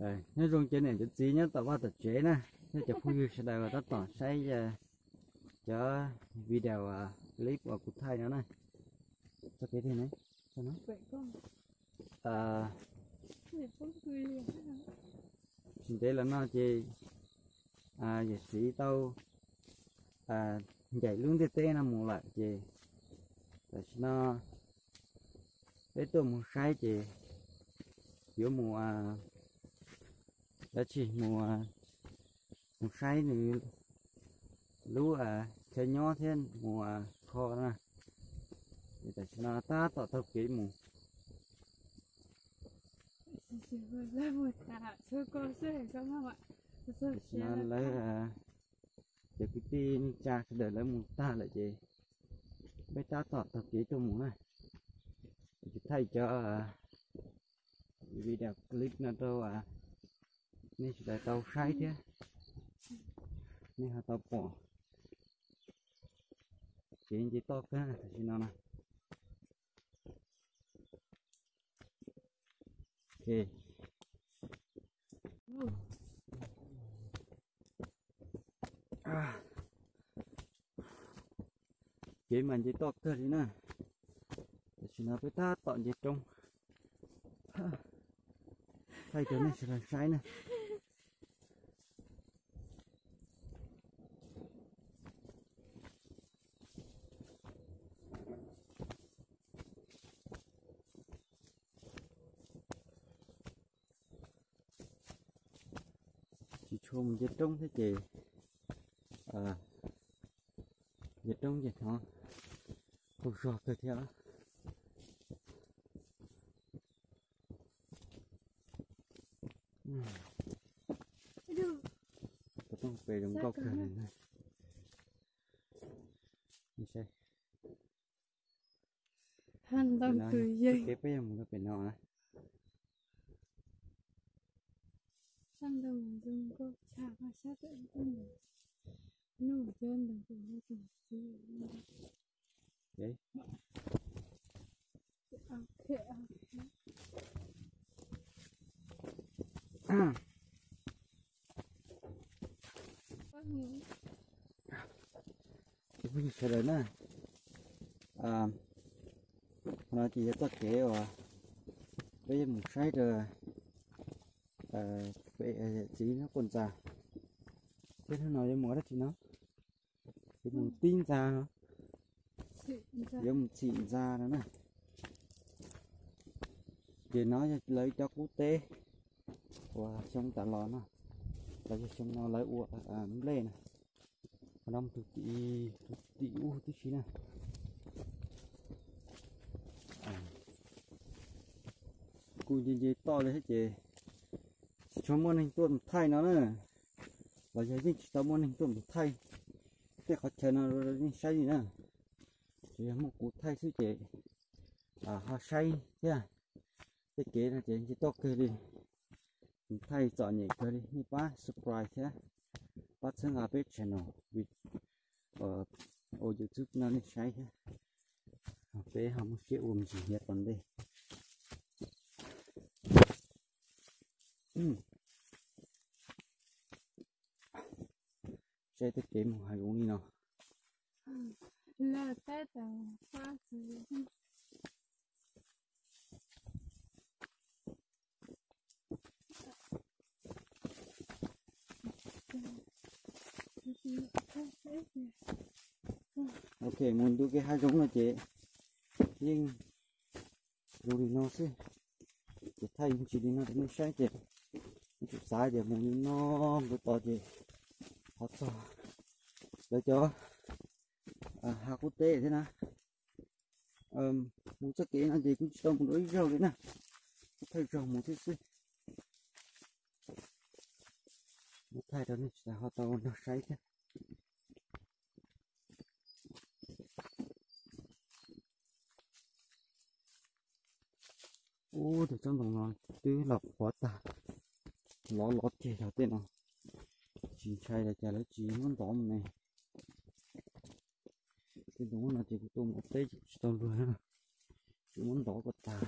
Nyob zoo cov niam cov txiv nyob tom vaj tom tsev na, thiab cov phooj ywg sawv daws uas tab tom saib cov video clip uas kuv thaij no na. Tsis ntev los no ces yawm txiv tau ncaim lub ntiaj teb no mus lawm ces tam sim no peb tuaj mus saib ces yuav mus dab tsi mus, mus saib nws lub chaw nyob thiab mus kho na. Ces tam sim no tab tom taug kev mus. Tam sim no lawv cov kwv tij neej tsa sawv daws lawv mus tag lawm ces peb tab tom taug kev tuaj mus na. Ces thaij cov video clip no rau nej sawv daws tau saib thiab nej ho tau pom. Kev nce toj kawg tam sim no na. Kev mas nce toj kawg li na. Tam sim no peb tab tom nce roob, thaij rau nej sawv daws saib na. Tsis tshua mus nce roob thiab ces nce roob ces hnov qaug zog kawg thiab. Peb zoo nkauj kawg li na. Kev peb yuav mus rau pem no na. Cov phooj ywg sawv daws na, qhov no ces yog txoj kev uas peb yuav mus saib rau pem yawm txiv nyob quaj ntxas. Thiab hnub no yuav mus ua dab tsi no? Yuav mus tib ntxa no, yuav mus txhim ntxa no na. Ces no yog lawv cov qub teb uas xyoo tas los no, los yog xyoo no lawv ua nplej na. Qhov no mus tus tim ub tib si na. Kuj nce nce toj li thiab ces tsis tshua muaj neeg tuaj mus thaij no na, los yog yeej tsis tau muaj neeg tuaj mus thaij tej qhov chaw no rau nej saib li na. Tsuas yog muaj kuv thaij xwb ces ho saib thiab. Tej kev no ces nce toj kawg li, kuv thaij txom nyem kawg li. Nej pab subscribe thiab pab txhawb nqa peb channel ua YouTube no nej saib thiab. Peb ho muaj siab ua me ntsis nyiav tom ntej. Saib tej kev mus hav zoov li no. Ok, mus ntu kev hav zoov no ces yeej zoo li no xwb. Ces thaij me ntsis li no rau nej saib ces nej tsum xav tias mus li no nkaus tod ces ho txog lawv cov hav qub teb thiab na. Mus txoj kev no ces kuj tsis tau mus dua ib zaug li na, kuj thawj zaug mus thiab xwb. Muab thaij rau nej sawv daws ho tau nrog saib thiab. Ub, tus tsob ntoo no twb los qhuav tag, lov lov ceg los tej no. Tsis ntshai los cas lawv tsis muab ntov mus ne. Tej ntoo no ces kuv tuaj mus ua teb ces kuv tsis tau luag na, tsuas muab ntov kom tag,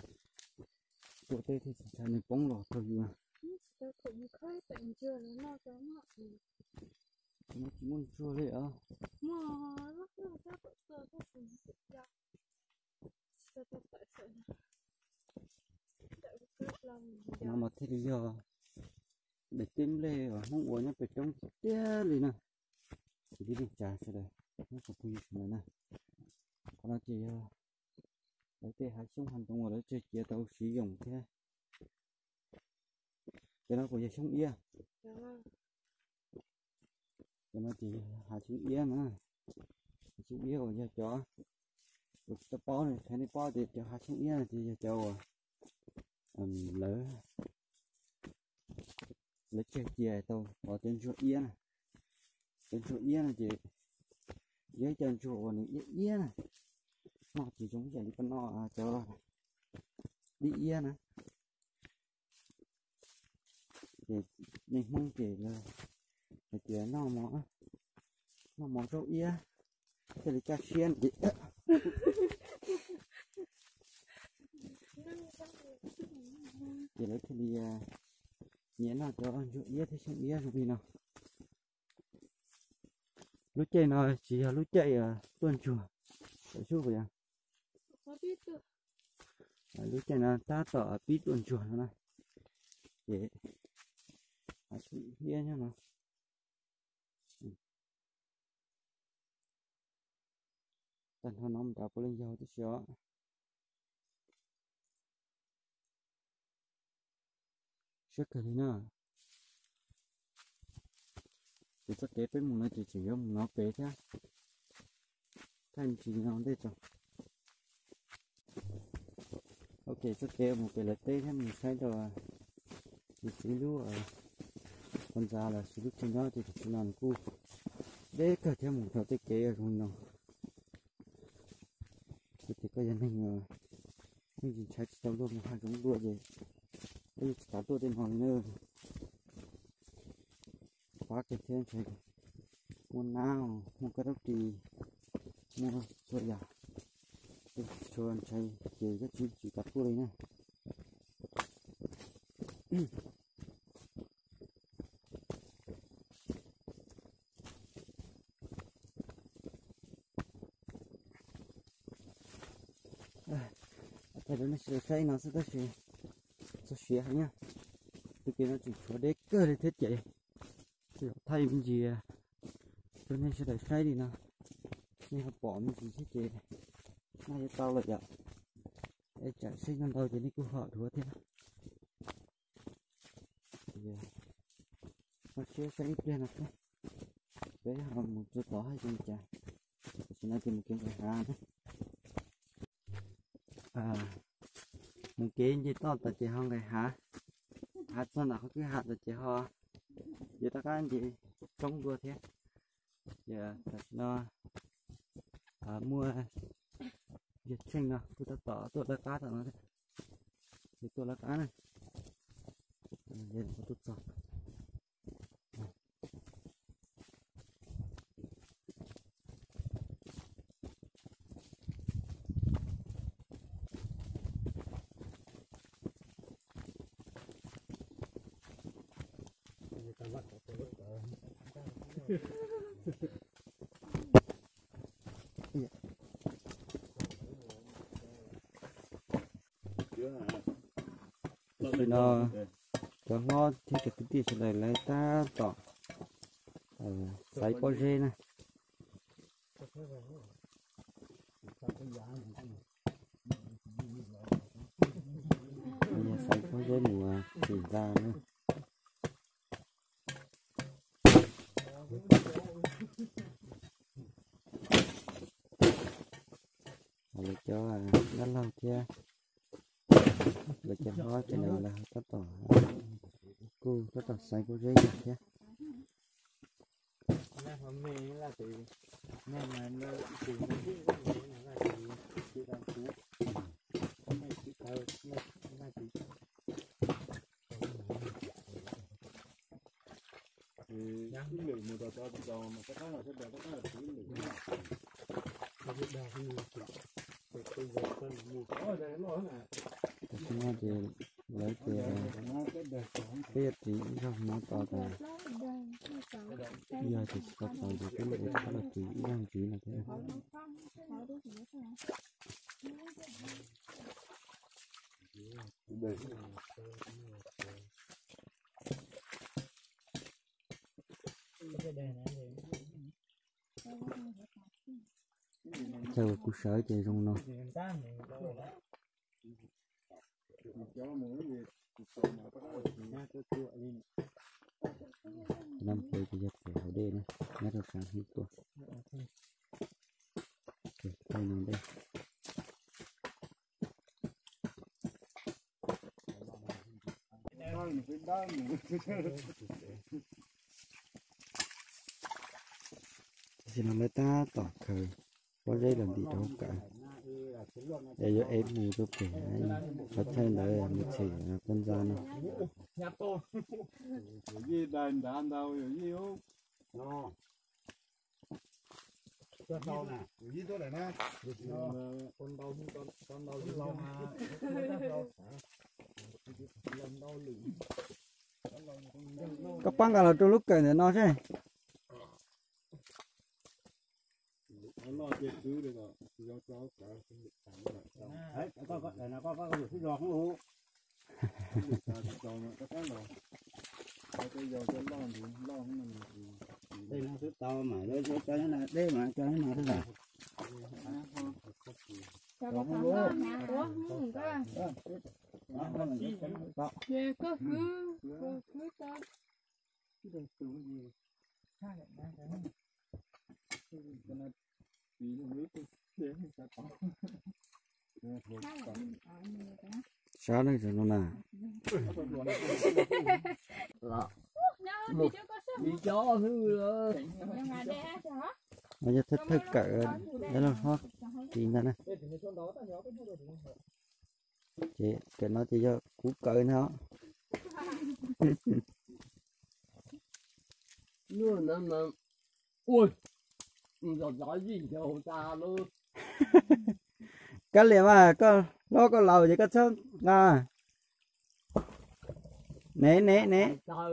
tuaj teb thiaj tsis ntshai nws poob los rau yus. Cov khoom mus khawb pem ntsuag los noj cov noj. Cov no tsis muaj ntsuag li os. Muaj, tab tom txog tab sis yog tsis tau tau tawm sawm no. Tawm kuv khawb hlo. No mas thiaj li yog daim teb nplej uas Hmoob ua nyob pem roob tiag tiag li na. Kwv tij neej tsa sawv daws, nyob tsoom phooj ywg sawv daws na, qhov no ces yog lawv tej hav xyoob hav ntoo uas lawv tsawg cia tau siv yoos thiab. Cov no puas yog xyoob iab? Cov no ces yog hav xyoob iab na. Hav xyoob iab uas yog cov, kuv tsis tau paub, qhia nej paub tias cov hav xyoob iab no ces yog cov uas lawv, lawv tsawg cia tau cov ntsuag iab na. Cov ntsuag iab no ces yog ib co ntsuag uas nws iab iab na, noj ces zoo ib yam li peb noj cov dib iab na. Ces nej Hmoob ces lawv hais tias noj mov, noj mov zaub iab thiaj li kaj siab no ces, ces lawv thiaj li nyiam noj cov ntsuag iab thiab xyoob iab zoo li no. Lub caij no tsis yog lub caij tuaj ntsuag, tam sim no yog lub caij no tab tom pib tuaj ntsuag no na. Ces hav xyoob iab nyob no. Tag nrho no mus nrad puav leej yog tib si os. Siab kawg li na. Ces txoj kev peb mus no ces tseem yuav mus no pem thiab, thaij me ntsis no ntej tso. Ok, txoj kev mus pem lawv teb thiab mus saib rau yus txiv lub qhov ntxa los sis lub tsev nyob ces tam sim no nws kuj deb kawg thiab mus rau tej kev zoo no. Ces koj yog neeg yeej tsis ntshai tsis tau luag mus hav zoov dua ces koj yeej tsis xav tuaj tej no li na. Pab kawg thiab ntshai muaj nab, muaj kab raub ris, muaj txhua yam, tsis tshua ntshai ces koj tsis tsis xav tuaj li na. Thaij rau nej sawv daws saib no xwb tab sis txog siav heev na. Tus kev no tseem tshuav deb kawg li thiab ces zaum thaij me ntsis rau nej sawv daws saib li no, nej ho pom me ntsis thiab ces noj yuav tau lawm yom. Es tsam seb ntau ntau ces nej kuj ho dhuav thiab. Koj siab saib ib pliag no xwb, peb ho mus txog tod hais zoo li cas. Tam sim no ces mus kev nqaim hav na. Mus kev nce toj tod ces ho nqaim hav, hav txog ntawm qhov kwj ha tod ces ho yuav rov qab nce roob dua thiab. Ces tam sim no muaj yawg Tsheej no kuj tab tom tuaj lawv qab tom no thiab. Ces tuaj lawv qab na. Tuaj txog. Tam sim no cov hlob thiab cov kwv tij sawv daws lawv tab tom xaiv pob zeb na. Yog xaiv pob zeb mus tsim ntxa na. Lawv cov dab laug thiab lawv cov hlob ces no lawv tab tom, kuj tab tom xaiv pob zeb ntag thiab. Tam sim no ces Lawv tias peb yuav ris ib zaug hmoov tos tas, yog tias tsis tau tos ces peb yuav ua rov los ris ib zaug ntxiv no thiab. Txawm kuv sawv ces zoo no. Nab peb ces yog pem hauv dej na, nyob rau sab hib tuaj. Taij no dej. Tam sim no lawv tab tom khaws pob zeb los ntim rau hauv kawm, es yuav ev mus rau pem qhov chaw ntawd mus them kua ntxa no. Koj pab nqa los rau lub kawm ntawm no seb. Tej no twb tau mas lawv cov no deb mas cov no xwb las. Sab leej zoo no na. No yog thawj thawj kawm, dab laug hlob ris ntag na. Ces kawm no ces yog kuv kawm na. Kab liam mas koj hlob koj laus ces koj txhob nqa. Ne ne ne. Tam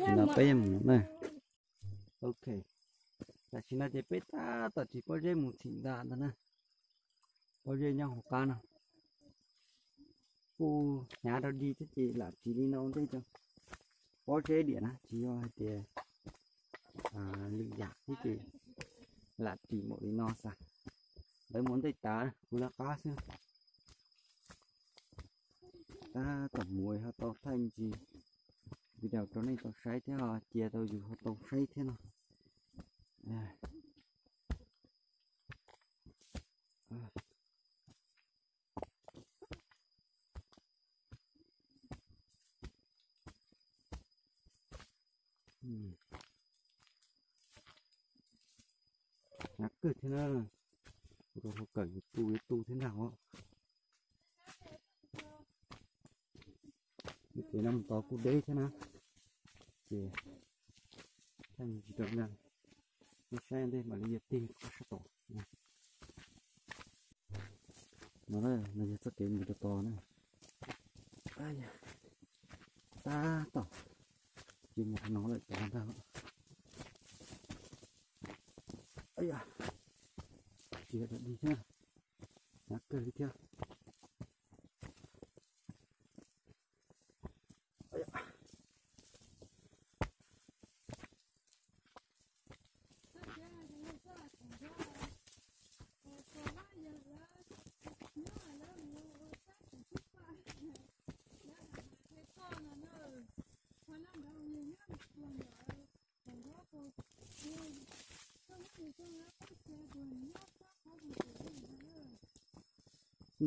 sim no peb yuav mus na. Ok, tam sim no ces peb tab tom ris pob zeb mus thim ntag ntag na. Pob zeb nyob hauv qab no, kuj hnyav rau dig thiab ces lam ris li no ua ntej rau pob zeb diam na, tsis yog hais tias lwm yam thiab ces lam ris npaum li no xav. Lawv mus ua ntej tas, kuv lawv qab xwb. Tab tom mus ho tau thaij ntsis video rau nej tau saib thiab, cia tau yus ho tau saib thiab no. Hnyav kawg thiab na, rau hauv kawm tu tu thiab ntag os. Ces no mus tod kuj deb thiab na, ces thaij tsis tau na, nej saib ntej mam li yuav tig qab sab tod. No, no yog txoj kev mus rau tod na. Tab tom ces mus qhov no lawm tod ntag. Tsis yog dig thiab, hnyav kawg li thiab.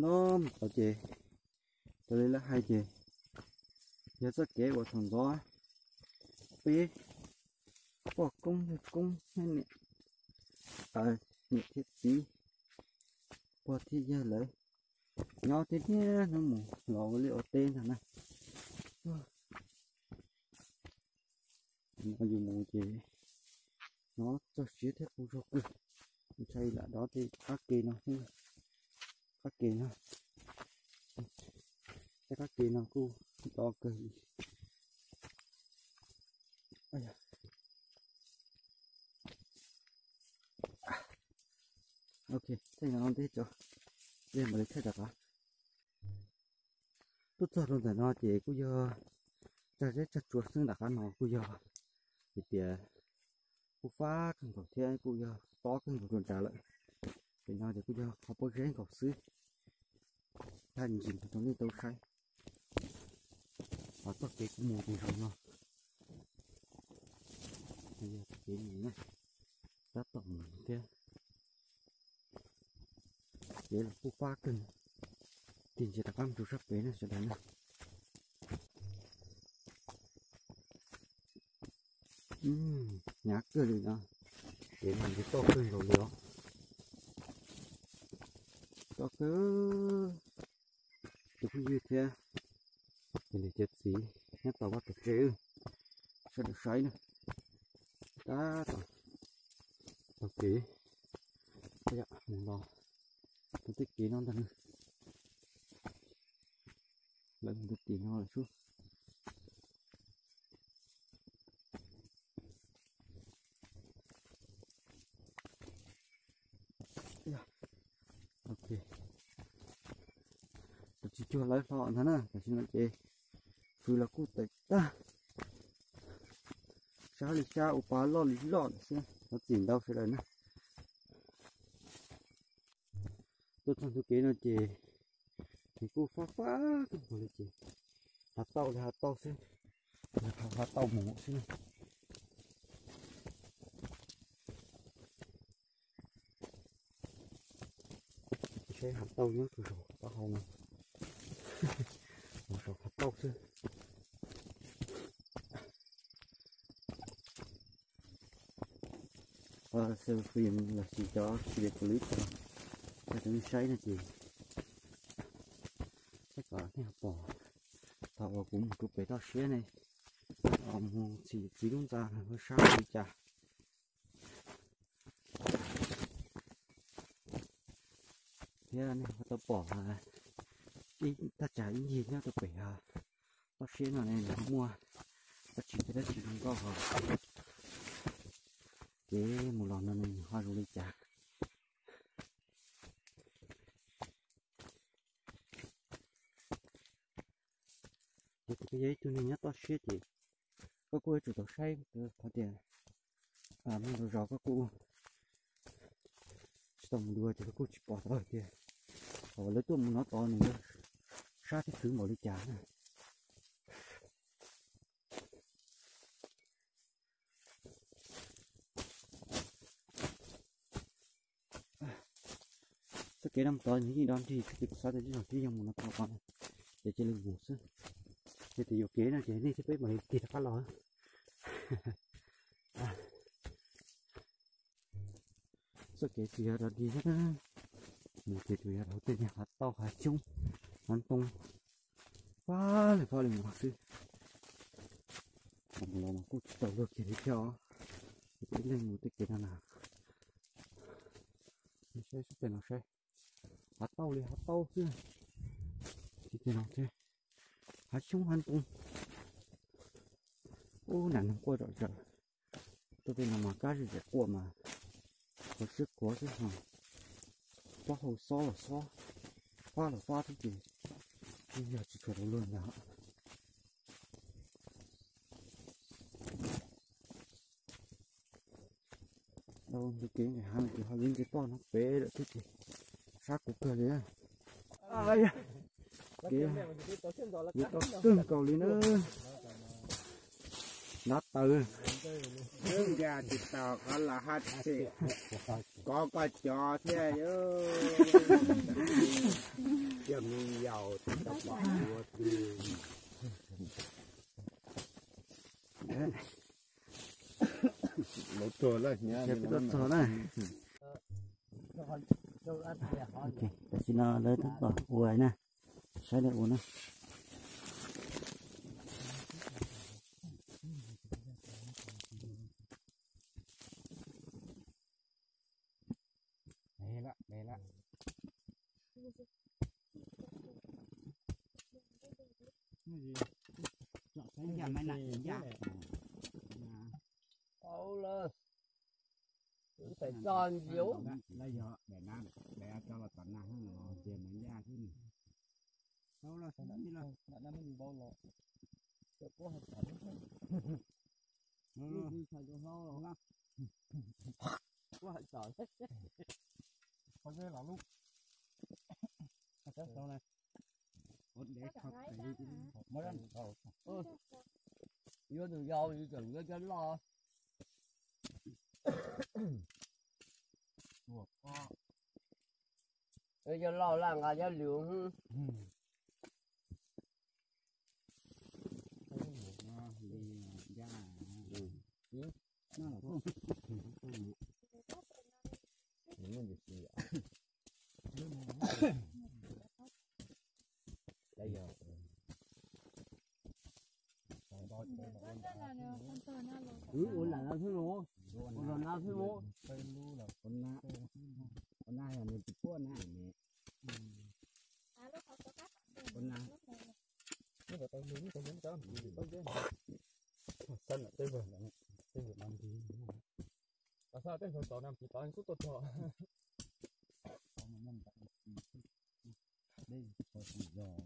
No mus tod ces raws li lawv hais ces yog txoj kev uas thaum ntxov peb poj koob yawg koob thiab niam, niam thiab txiv, pog thiab yawg lawv nyob thiab niaj hnub mus los ua liaj ua teb ntag na. No yus mus ces nyob txog siav thiab kuj zog kawg. Ntshai lam dov tej qab ke no, qab ke no, tej qab ke no kuj dov kawg li. Ok, tej no ntej tso, mam li thaij rov qab. Tuaj txog rau ntawm no ces kuj yog tsag zeb tsag tsua xwb, nram qab no kuj yog hais tias kuj fab kawg nkaus thiab kuj yog tob kawg nkaus rau nrad lawm. Pem no ces kuj yog qhov pob zeb nkaus xwb, thaj ncig rau nej tau saib. Ho txoj kev kuv mus ces zoo no, yog kev mus na, tab tom mus thiab. Kev los kuj fab kawg, tig ntsia rov qab mus rau sab pem na sawv daws na. Hnyav kawg li no, kev no ntshe toj kawg nkaus li os. Toj kawg. Tus phooj ywg thiab cov niam cov txiv nyob tom vaj tom tsev, sawv daws saib na, tab tom taug kev mus los rau tej kev no ntag. Lawv mus rau tim no lawm sub. Ok, tsis cuag lawv hlo ntag na, tam sim no ces fws los kuj tawm tag, sab li sab ua pa loj li loj lawm xwb, thov txim ntau sawv daws na. Tuaj txog ntu kev no ces nws kuj fab fab kawg nkaus li ces hav tauj li hav tauj xwb, hav tauj mus xwb na. Saib hav tauj nyob rau saum taub hau no, mus saum hav tauj xwb. Xav fim los sis cov xim li pus lib tag, cov nej saib no ces saib kom nej ho pom thaum uas kuv mus rau pem toj siab ne, mus txhim txiv lub ntxa sab li cas. Thiab nej ho tau pom ib thaj tsam ib ncig nyob rau pem toj siab no ne, nws ho muaj dab tsi thiab dab tsi zoo nkauj hos. Kev mus los no ne nws ho zoo li cas. Yog tias koj yog ib tug neeg nyob toj siab ces koj kuj yuav tsum tau saib qhov tias, muaj ntau zaus koj kuj tsis tau mus dua ces koj kuj tsis pom tau hais tias thaum lawv tuaj mus no tod nws yuav sab thiab khwv npaum li cas na. Txoj kev no mus tod nws yeej dog dig thiab ces kuv xav tias zej zog twb yog mus no tod ces cia li mus xwb. Yog tias yuam kev no ces nej thiab peb mam li tig rov qab los. Txoj kev tsis yog dog dig thiab, mus ces tsuas yog dhau tej niag hav tauj hav xyoob hav ntoo fab li fab li no xwb. Mus los mas kuj tsis tau luag kiag li thiab os. Ib leeg mus tej kev no na, saib sab pem no saib, hav tauj li hav tauj xwb. Ces tej no thiab, hav xyoob hav ntoo. Ub, nram noog quaj zom zaws. Tuaj tej no mas kab zim zem quaj mas qhuav siab qhuav xwb ho. Plaub hau xob los xob, fab los fab xwb ces yeej yog tsis tshua tau luag ntag. Dhau ntu kev nqis hav no ces ho yuav nce toj no pem lawm thiab ces sab kuv kawg li. Kev yuav tau kawg nkaus li na. Nab taws. Wb nkag tsis tau qhov los haj tseem kov koj cov thiab. Cov me yaus tsis tau pom ua twg. Lawv tuaj txog na. Ok, tam sim no lawv tab tom ua na, saib lawv ua na. Ncaj, maiv nam ncaj. Au lawm, tais tso ntxiv. Lawv yog daim na, daim coj los tom nag no ces maiv ncaj xwb. Au lawm, yuav tus yau tseem yuav cov loj. Cov loj laj nqa cov lwm. Ua lam no xwb los, ua lam no xwb los. Ua na yog nws tsis puab na ne. Ua na. Xab nam tej vag, tej vag no nti. Xab tej vag tod no tsis tod xub tuaj tog. Dej tsis zog,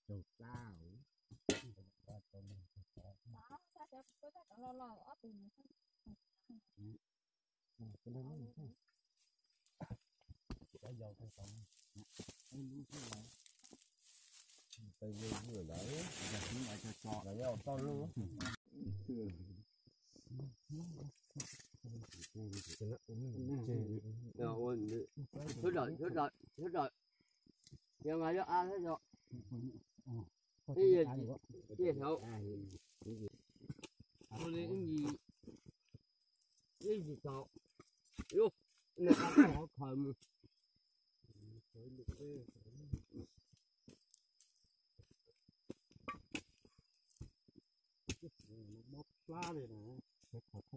caug plab. Sawv daws, sawv daws, sawv daws, yog mas yog a thiab yog, ib yam, ib yam thaum, ua li ib yam, ib yam thaum, yus, nws qab qhov khaws mus. Mob plab li na. Tam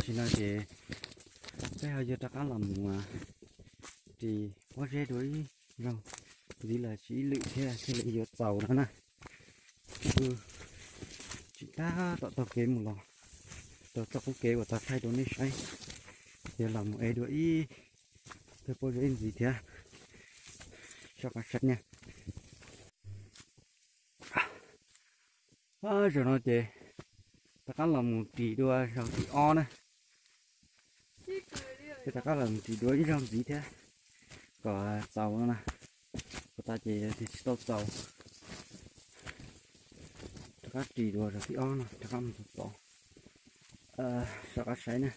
sim no ces peb ho yuav rov qab los mus ris pob zeb dua ib zaug ntxiv los sis ib lwm thiab thiaj li yuav txaus no na. Tsis tab tom taug kev mus los rau txoj qub kev uas tau thaij rau nej saib. Yuav los mus ev dua ib tug pob zeb ntxiv thiab. Soj qab saib na. Zaum no ces rov qab los mus ris dua zaug thib ob na. Ces rov qab los mus ris dua ib zaug ntxiv thiab kom txaus no na. Puas tas ces tsis tau txaus. Rov qab ris dua zaug thib ob no rov qab mus txog tod. Soj qab saib na.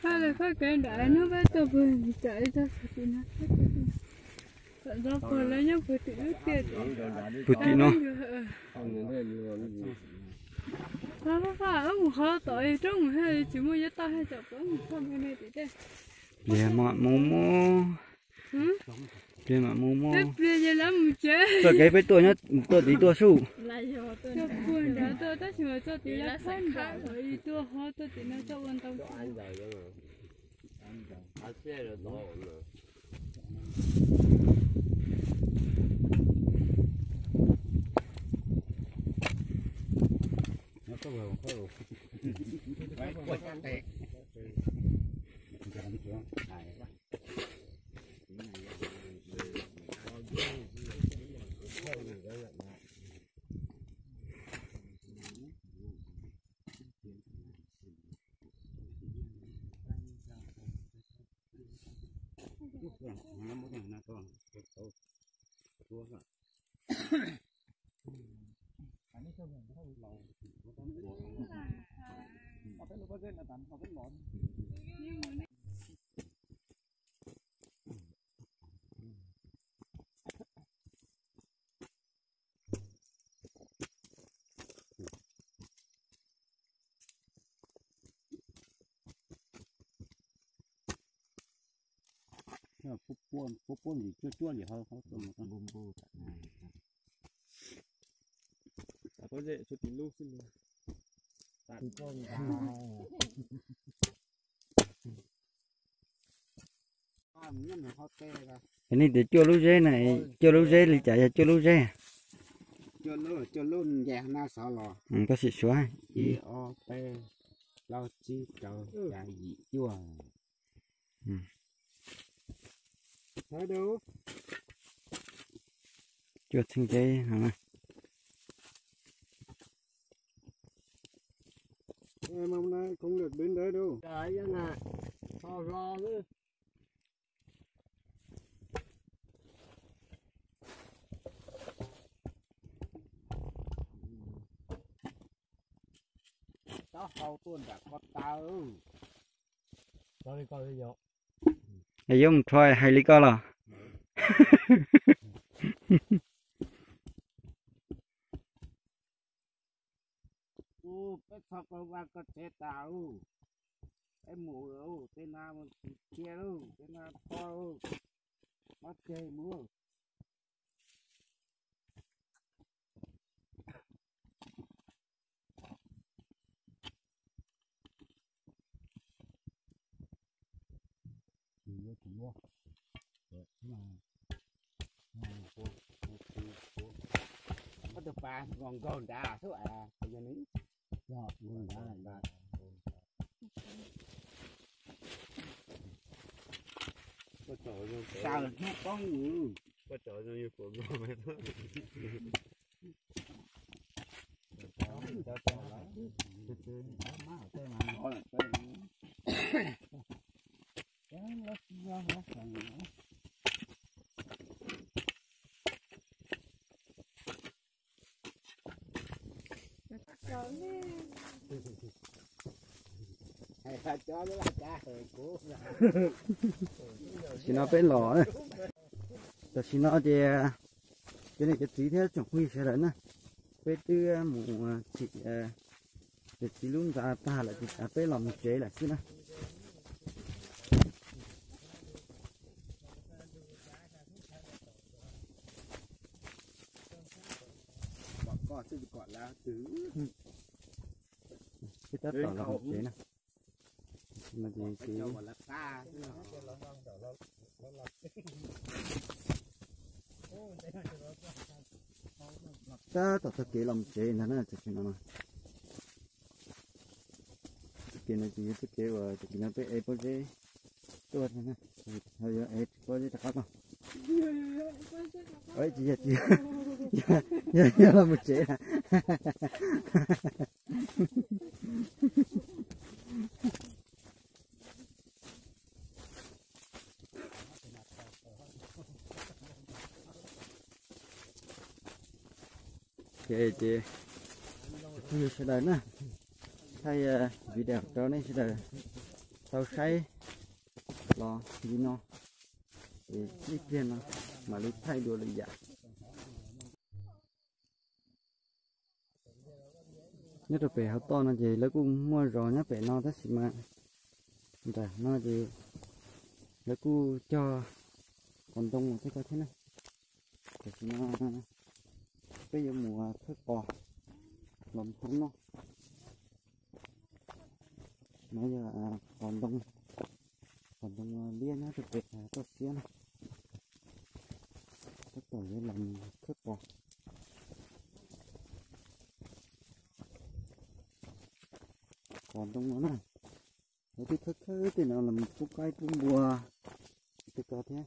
Faj lawm faj kev nram hnub peb tuaj pw tsam ib tog tim no. Kom nrog pog lawv nyob pw tim lub tiaj tim. Pw tim no. Faj, faj, wb mus qhov tom roob mus thiaj tsis muaj yav toj thiaj tsam pom mus txog me me tim tej. Pliag mam mus mog. Pliag mam mus mog. Peb pliag ces lawv mus tsev. Txoj kev peb tuaj nyob tuaj tid tuaj sub. Tuaj puag nrad tuaj tab sis mas txoj tid lawv qhab nram lawv tuaj ho tuaj tim no txoj ua ntau. Puab puab ntsis cuab cuab li hauv hauv tuaj. Nej tias cuaj lub zeb na, cuaj lub zeb li cas yog cuaj lub zeb? Koj sim suav. Ib, ob, peb, plaub, tsib, rau, xya, yim, cuaj. Cuaj txheej zeb no. Taub hau tuaj nram ko taw. Es yuav mus rho hais li koj los? Ub, peb txhob koj vaj koj tsev tas ub. Peb mus ub, tej no mus tsis cia ub, tej no tho ub. Ob ceg mus. Ob tug pas nkaug nkaug nrad xwb as, yog ni. Taws hnub poob. Tam sim no peb los, tam sim no ces cov niam cov txiv thiab tsoom phooj ywg sawv daws na, peb twb mus txhim niam txiv lub ntxa tag lawm ces peb los mus tsev lawm xwb na. Peb tab tom los mus tsev na. Tab tom taug kev los mus tsev ntag na, tam sim no. Txoj kev no ces yog txoj kev uas tam sim no peb ev pob zeb tuaj thiab na, ho yuav ev pob zeb rov qab los. Tsis yog, tsis yog, yog los mus tsev na. Ok, ces phooj ywg sawv daws na, thaij video rau nej sawv daws tau saib los li no, es ib pliag no mam li thaij dua lwm yam. Nyob rau pem hauv toj no ces lawv kuj muaj zos nyob pem no tab sis mas nram no ces lawv kuj cog qos ntoo tej ko thiab na. Tam sim no peb yuav mus khawb qos los mus noj. No yog qos ntoo, qos ntoo liab nyob rau pem toj siab na. Tab tom yuav los mus khawb qos. Qos ntoo no na, lawv twb khawb khawb tej no los pub qaib pub npua tej ko thiab.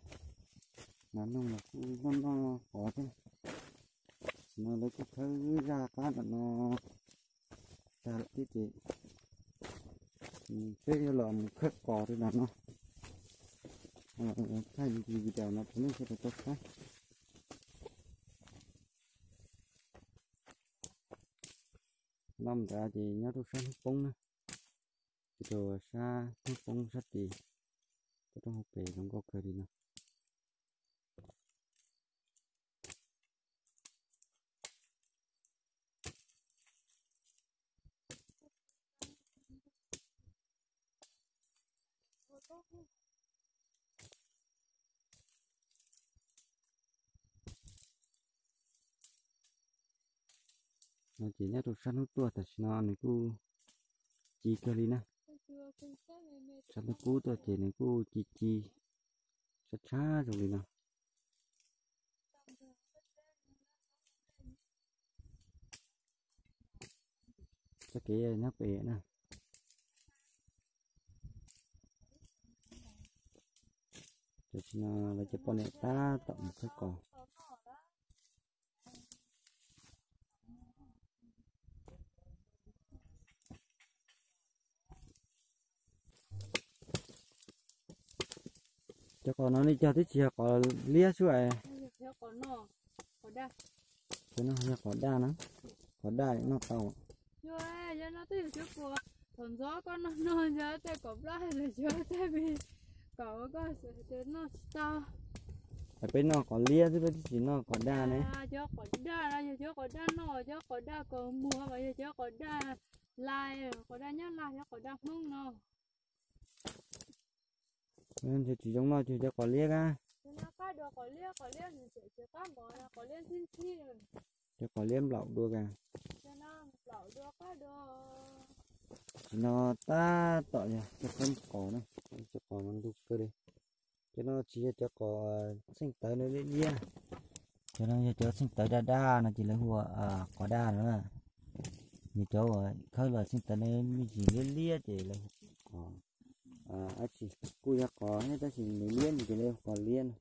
Nas noog los kuj noj noj qos thiab. Tam sim no lawv kuj khawb zaj qab nram no tag lawm thiab ces peb yuav los mus khawb qos rau nram no. Thaij video no rau nej sawv daws tau saib. No mus ntawd ces nyob rau sab hnub poob na, rau sab hnub poob sab tid, rau hauv pes zoo nkauj kawg li no. No ces nyob rau sab hnub tuaj tam sim no nws kuj ci kawg li na. Sab hnub qub tuaj ces nws kuj ci ci tshab tshab zoo li no. Txoj kev nyob pem na. Tam sim no lawv cov poj niam tab tom mus khawb qos. Cov qos no nej cog twb tsis yog qos liab xwb es. Cov no yog qos daj na, qos daj noj tau. Thaum ntxov koj noj no yog tej kom plab los yog tej me kom koj noj tsis tau. Peb noj qos liab xwb, peb twb tsis noj qos daj ne. Cov qos daj no yog cov qos daj no, cov qos daj kom muag mas yog cov qos daj lais, qos daj nyob lais, cov qos daj Hmoob no. Ntshe tsis zoo noj, cog cov qos liab a. Cov qos liab nplaum dua a. Tam sim no tab tom yog cov qos qos na, cov qos no ntug kawg li. Cov no tsis yog cov qos txheej tawv no liab liab. Cov no yog cov txheej tawv daj daj no ces lawv hu ua qos daj no na. Yog cov uas khawb los txheej tawv no me ntsis liab liab ces lawv hu qos dab tsi, kuj yog qos thiab tab sis nws liab ces lawv hu qos liab no.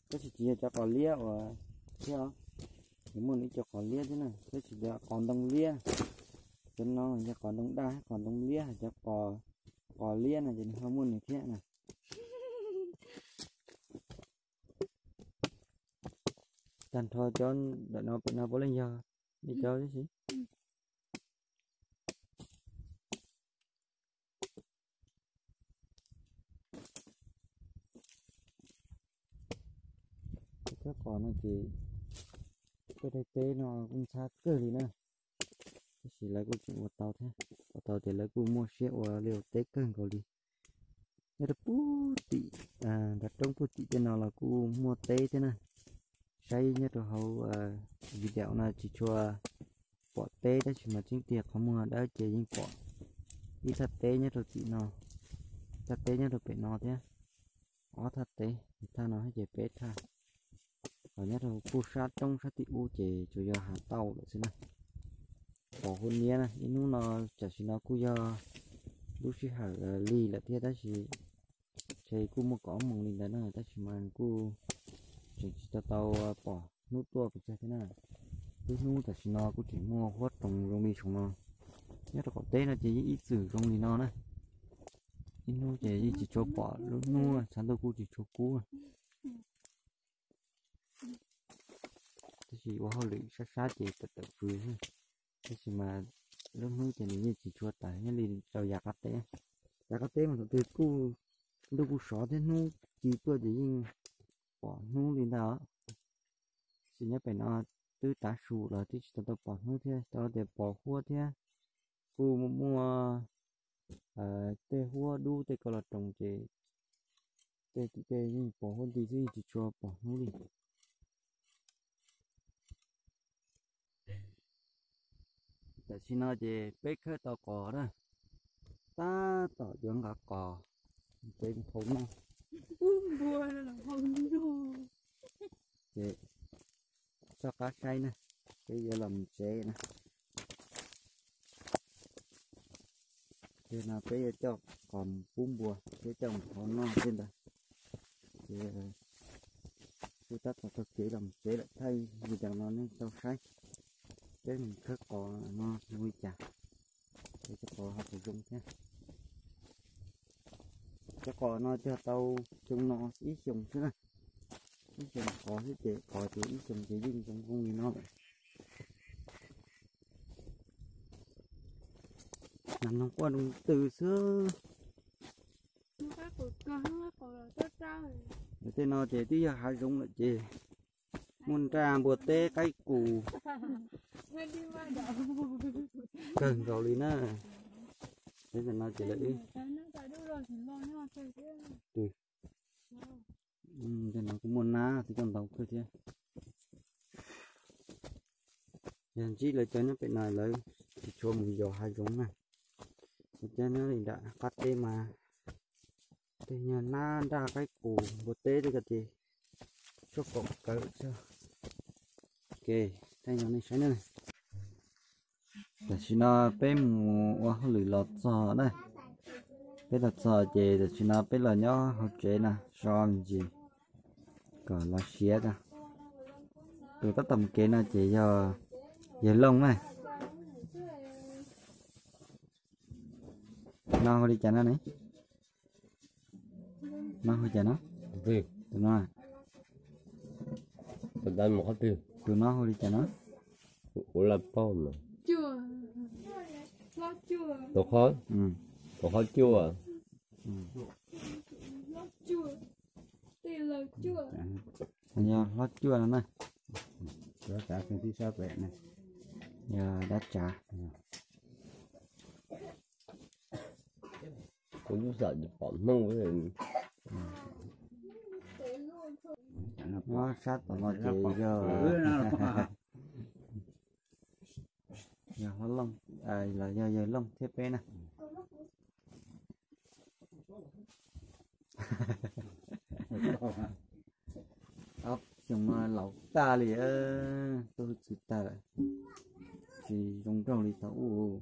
Tab sis tsis yog cov qos liab uas thiab os, nws muaj nws ib co qos liab thiab na, tab sis cov qos ntoo liab. Cov no yog qos ntoo daj thiab qos ntoo liab, cov qos, qos liab no ces nws ho muaj nws thiab na. Tag nrho cov ntawm no pem no puav leej yog nej cov tib si. Cov qos no ces tej daim teb no kuj ntxhab kawg li na, tab sis lawv kuj tseem ua tau thiab, ua tau ces lawv kuj muaj siab ua liaj ua teb kawg nkaus li. Nyob rau puag tim nrad roob puag tim tej no los kuj muaj teb thiab na. Saib nyob rau hauv video no tsis tshua pom teb tab sis mas tseeb tiag qhov muag dawb ces yeej pom ib thaj teb nyob rau tim no, thaj teb nyob rau pem no thiab, ob thaj teb, thaj no ces peb thaj. Ho nyob rau puag sab roob sab tim ub ces tsuas yog hav tauj lawm xwb na. Pos huab niab na, ib hnub no tam sim no kuj yog lub sij hawm lig lawm thiab tab sis ntshe kuj muaj kaum ob moos li ntawd na tab sis mas kuj tseem tsis tau tau pom hnub tuaj pes tsawg thiab na. Lub hnub tam sim no kuj tseem muaj huab roos zoo li saum no. Nyob rau qaum teb no ces yeej ib txwm zoo li no na. Ib hnub ces yeej tsis tshua pom lub hnub, tshav ntuj kuj tsis tshua kub. Tab sis ua hauj lwm sab sab ces tawm tawm fws xwb. Tab sis mas lub hnub ces nws yeej tsis tshua tawm nyob li rau yav qab teb. Yav qab teb mas thaum twg kuj ntuj kuj sov thiab hnub ci tuaj ces yeej pom hnub li ntag. Tab sis nyob pem no twb tav su los twb tsis tau tau pom hnub thiab, tau tias pos huab thiab. Kuj muaj tej huab dub tej ko los roos ces tej tim tej yeej pos huab nti xwb yeej tsis tshua pom hnub li. Tam sim no ces peb khawb tau qos na, tab tom yuav nqa qos tsev mus hau noj. Ces soj qab saib na, peb yuav los mus tsev na. Ces no peb yuav coj qos mus pub npua thiab coj mus hau noj thiab ntag. Ces kuj tab tom taug kev los mus tsev lawm, thaij video no nej tau saib peb mus khawb qos no zoo li cas, peb cov qos ho puas zoo thiab. Cov qos no cog tau xyoo no ib xyoos xwb na, ib xyoos qos xwb ces qos ces ib xyoos ces yeej zoo zoo li no lawm. Nas noog quaj nroo tw xwb. Tej no ces twb yog hav zoov lawm ces muaj nraj npua teb qaib qus kawg nkaus li na. Tam no ces lawv tej no kuj muaj nab twb coj ntau kawg thiab. Yog ntsib lawv cov nyob pem no lawv tsis tshua mus yos hav zoov na. Cov nyob li nram qab teb mas tej nyuag nab nraj qaib qus npua teb tej ko ces tshuaj kaum kawm xwb. Ok, thaij no nej saib na. Tam sim no peb mus ua hauj lwm los txog na. Peb los txog ces tam sim no peb los nyob hauv tsev no so me ntsis kom los siav tso. Tus tab tom mus kev no ces yog yawg Looj na. No hu li cas no ne? No hu cas no? Tus no, tus no hu li cas no? Tus qhov, tus qhov cuaj. Yog hlob cuaj no na. Yog dab tsav. Kuv lub xam pom Hmoob. Nyob sab tom no ces yog, yog hlob Looj, los yog yawg Looj thiab peb na. Ob xyoo no laus tag li, tuaj hwj txwv tag lawm, tsis zoo nraug li thaum ub.